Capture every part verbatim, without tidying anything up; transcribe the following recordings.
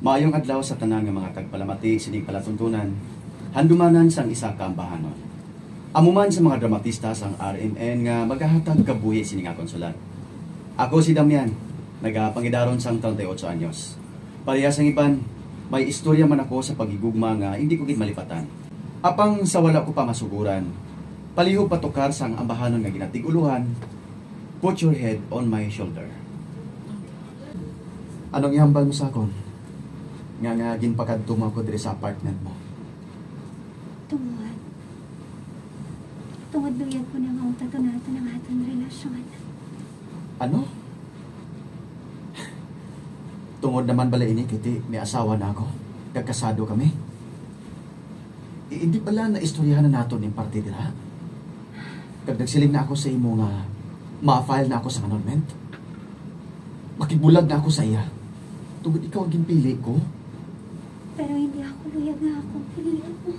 Maayong adlaw sa tanan nga mga tagpalamati sining palatuntunan, handumanan sang isa ka ambahanon. Amo man sa mga dramatista sang R M N nga magahatag kabuhi sini nga akon sulat. Ako si Damian, nagapangidaron sang treinta y ocho anyos. Pareha sang iban, may istorya man ako sa paghigugma nga hindi ko gid malipatan. Apang sa wala ko pa masuguran, palihog patukar sang ambahanon nga ginatig-ulohan, "Put your head on my shoulder." Anong ihambal mo sa akon? Nga, nga ginpakadto mo ako diri sa apartment mo? Tungod. Tungod luyag ko na nga untat naton ang aton relasyon. Ano? Tungod naman bala ini kay ti may asawa na ako, kag kasado kami. I-, hindi bala naistoryahan na naton ning parte dira? Kag nagsiling na ako sa imo nga ma-file na ako sa annulment. Makigbulag na ako sa iya. Tungod ikaw ang ginpili ko. Pero hindi ako luyag nga akong pilion mo.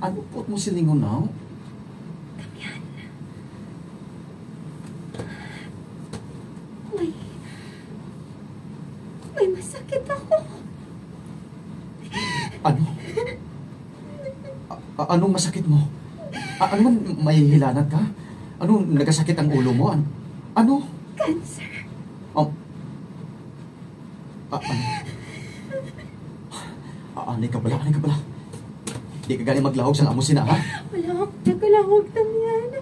Ano po mo silingon now? Damian. May, may masakit ako. Ano? A-, a-, anong masakit mo? A-, ano man, mahihilanat ka? Ano, nagasakit ang ulo mo? An-, ano? Cancer. Oh. Ah, ano? Ah, anay ka bala, anay ka bala. Di ka gani maglahog sa amo sina, ha? Wala akong nagalahog, Damian.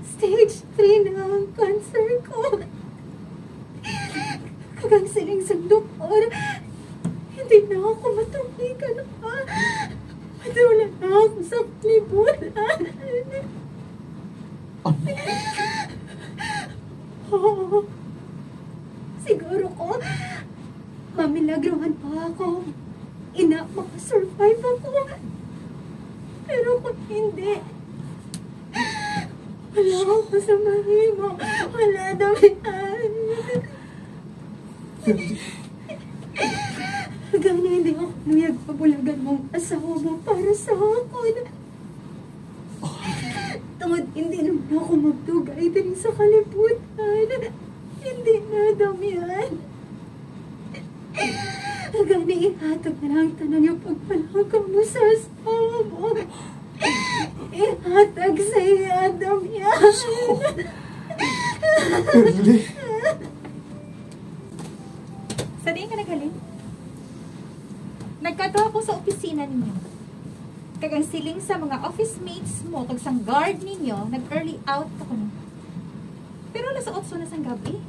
Stage three na ang cancer ko. Kag ang siling sang doktor, hindi na ako matuligan pa. Madula na ako sa kalibutan. Ano? Oo. Siguro ko, mamilagrohan pa ako. Ina, makasurvive ako. Pero kung hindi, wala ako sa mahimo. Wala, Damian. Gani, hindi ako luyag pabulagan mo ang asawa mo para sa akon. Tungod hindi naman ako magdugay diri sa kalibutan. Hindi na, Damian. Gani, ihatag na lang tanan yung pagpalakaw mo sa asawa mo. Ihatag sa iya, Damian. Shirley. Sa diin ka naghalin? Nagkadto ako sa opisina ninyo. Kag ang siling sa mga office mates mo kag sang guard ninyo, nag-early out ka kuno. Pero alas otso na sang gabi.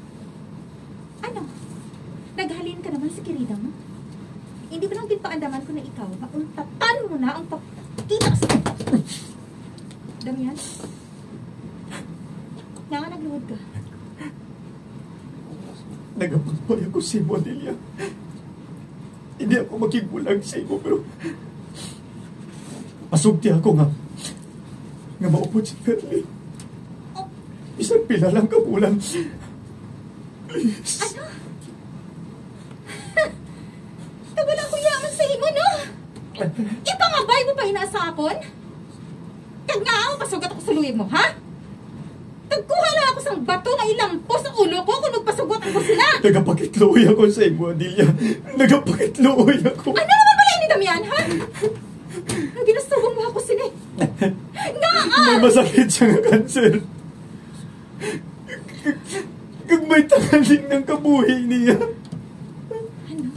Ano? Naghalin ka naman sa kirida mo? Hindi ba lang ginpaandaman ko na ikaw, mauntatan mo na ang pagkita sa Damian? Nga nga nagluhod ka? Nagapangpay ako sa imo, Adelia. Hindi ako makigbulag sa imo, pero pasugti ako nga, nga maupod si Ferlie. Oh. Bisan pila lang ka bulan. Please. Ano? Tagwala ko yaman sa imo, no? Ipangabay mo pa ina sa akon? Kag ngaa mapasugat ako sa luyag mo, ha? Nagkuha lang ako sang bato nga ilampos sa ulo ko kung magpasugot ako sila. Nagapakitluoy ako sa imo, Adelia. Nagapakitluoy ako. Ano naman pala ini, Damian, ha? Nga ginasubong mo ako sini. Ngaa? May masakit siya nga cancer. Kag may tangaling ng kabuhi niya. Ano?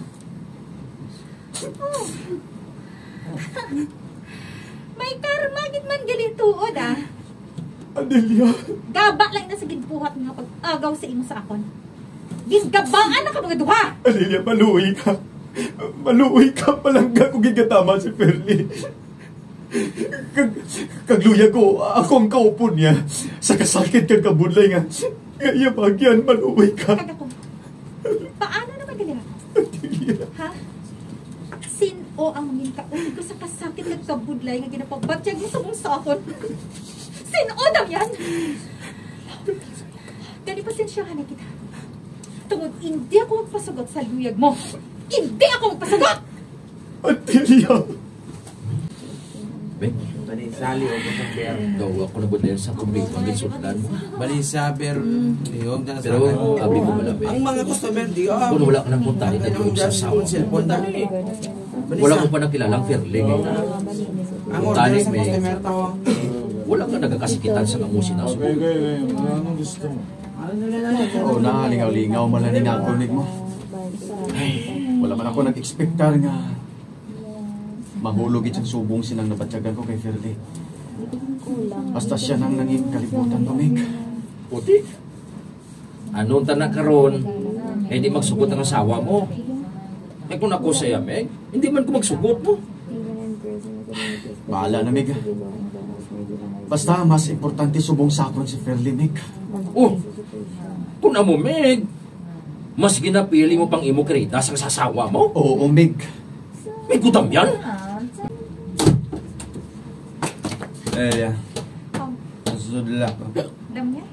Oh. May karma gid man gali tuod, ah. Adelia. Gaba lang na sa ginbuhat nga pag-agaw sa imo sa akon. Gingabaan na ka mga duha. Adelia, maluoy ka. Maluoy ka, palangga ko gigatama si Ferlie. Kag, kag luyag ko, ako ang kaupod niya sa kasakit kag kabudlay nga, nga iya bagian, maluoy ka. Kag ako, paano naman gali ako? Adelia. Ha? Sin-o ang mangin-, kaupod ko sa kasakit kag kabudlay nga ginapabatyag mo subong sa akon? Sin-o, Damian? Gani, pasensyahan na kita. Tungod hindi ako magpasugot sa luyag mo. Hindi ako magpasugot! Adelia! Manisali o customer. Daw ako na ba dahil sa problema ang gisudlan mo? Balisa, pero, mm, yung Pero, sa abi ko, wala, be. Ang mga customer, di, ah, Kung wala ka ng puntahe, ang dito sa cellphone, sawa. Cellphone, dali. Wala ko pa nakilalang Fairly, eh. Ang Tani, order sa may customer, tawag. Wala ka nagakasikitan sa kamusi na. Okay, okay, okay. Anong gusto mo? Oo, nalingaw-lingaw man lang ni nga ako, Nick, mo. Ay, wala man ako nag-expectar nga mahulog gid ang subong sinang nabatyagan ko kay Fairly. Basta siya nang nangin kalibutan ko, Nick. Puti. Ano ta na karon? Eh, di magsugot ang asawa mo. Eh, kung ako sa iya, Meg, hindi man ko magsugot mo. Bahala na, Meg. Basta, mas importante subong sa akon si Fairly, Meg. Oh, kung amo, Meg, mas ginapili mo pang imo kirida sang sa asawa mo? Oo, Meg. May gudam yan? Eh, yeah. Oh. Sudla ko. Dam niya?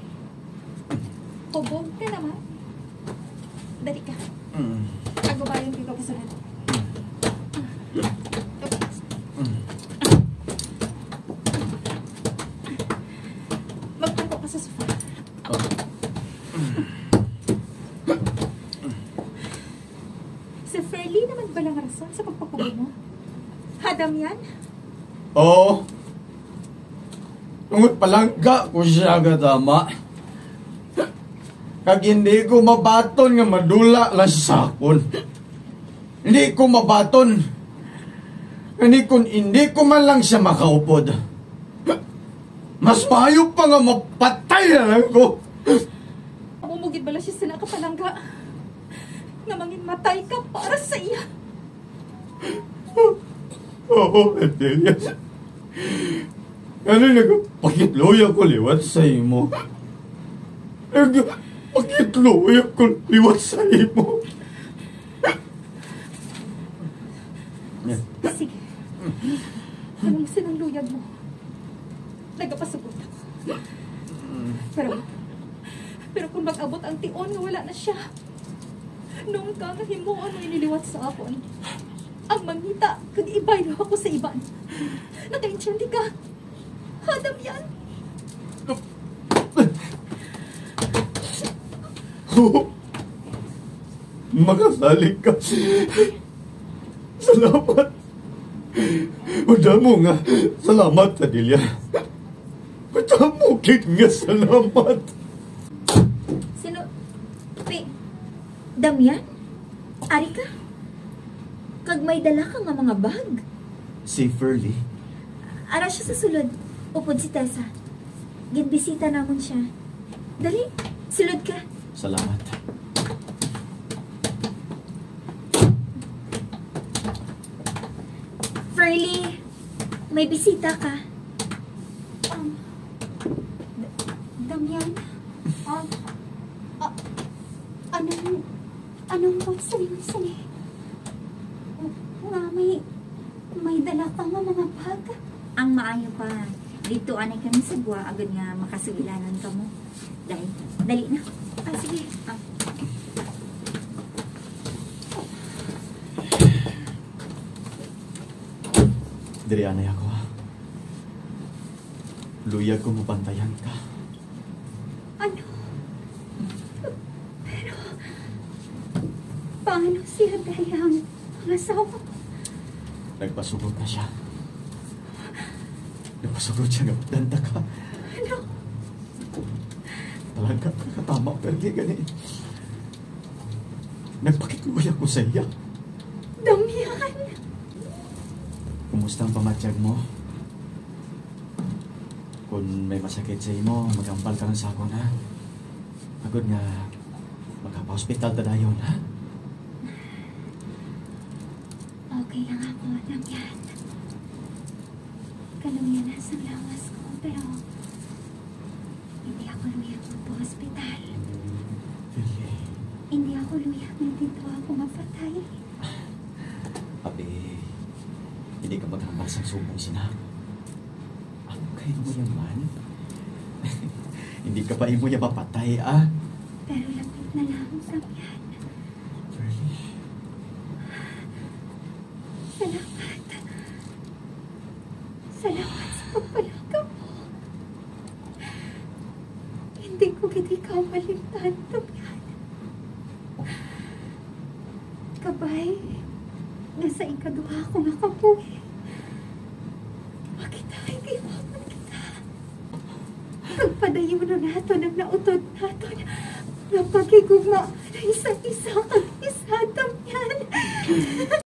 Hubog ka naman. Dali ka. Mm. Agubayan ko ikaw kasunod. Mm. Magtungko ka sa sofa. Oh. Si Fairly naman ba lang rason sa pagpakubo mo? Ha, Damian? Oo. Tungod palangga ko siya katama. Kag hindi ko mabaton nga madula lang siya sa akon. Hindi ko mabaton. Kani kung hindi ko man lang siya makaupod, mas maayo pa nga mapatay na lang ko. Amo mo gid bala siya sina ka palangga nga manginmatay ka para sa iya? Oo, Elias. Ano, nagpakitloy ako liwat sa imo. Nagpakitloy ako liwat sa imo. Sige. Anong sinang luyag mo? Nagapasugot ako. Pero, pero kung mag-abot ang tion nga wala na siya, nung ka nga himuon mo iniliwat sa akon, ang mangita kag ibaylo ako sa iban. Nakaintindi ka? Ha, Damian? Oo. Makasalig ka. Salamat. Madamo nga salamat, Adelia. Madamo gid nga salamat. Sino? Pi-, Damian? Ari ka? Kag may dala ka nga mga bag? Si Furley. Ara siya sa sulod. Upod si Tessa. Ginbisita namon siya. Dali, sulod ka. Salamat. Furley, may bisita ka. Um, D-, Damian? Ah, ah, anong, anong buot silingon sini? Nga may, may dala ka nga mga bag? Ang maayo pa, didto anay kami sa gwa agod nga makasugilanan kamo. Dali, dali na. Ah, sige. Ah. Diri anay ako, ha? Luyag ko mabantayan ka. Ano? Pero, paano si Andrea ang asawa ko? Nagpasugot na siya. Nagpasugot siya nga magdanta ka. Ano? Talaga, katama, pero di gani. Nagpakitloy ako sa iya. Damian! Kumusta ang pamatyag mo? Kung may masakit sa imo, maghambal ka lang sa akon, ha? Agod nga, makapahospital ta dayon, ha? Okay lang ako, Damian. Kaluya na sang lawas ko, pero hindi ako luyag magpa-hospital. Hindi. Hindi ako luyag nga didto ako mapatay. Abi, hindi ka maghambal sang subong sina. Ako kay mo yan man. Hindi ka pa imo niya mapatay, ah. Pero lapit na lang, Damian. Really? Salamat. Salamat sa pagpalakaw mo. Hindi ko gid ikaw malimtan, Damian. Kabay nga sa ikaduha ko nga kabuhi, makita kay giwapon kita. Pagpadayunon naton ang nautod naton nga paghigugma sa isa't isa kag isa, Damian.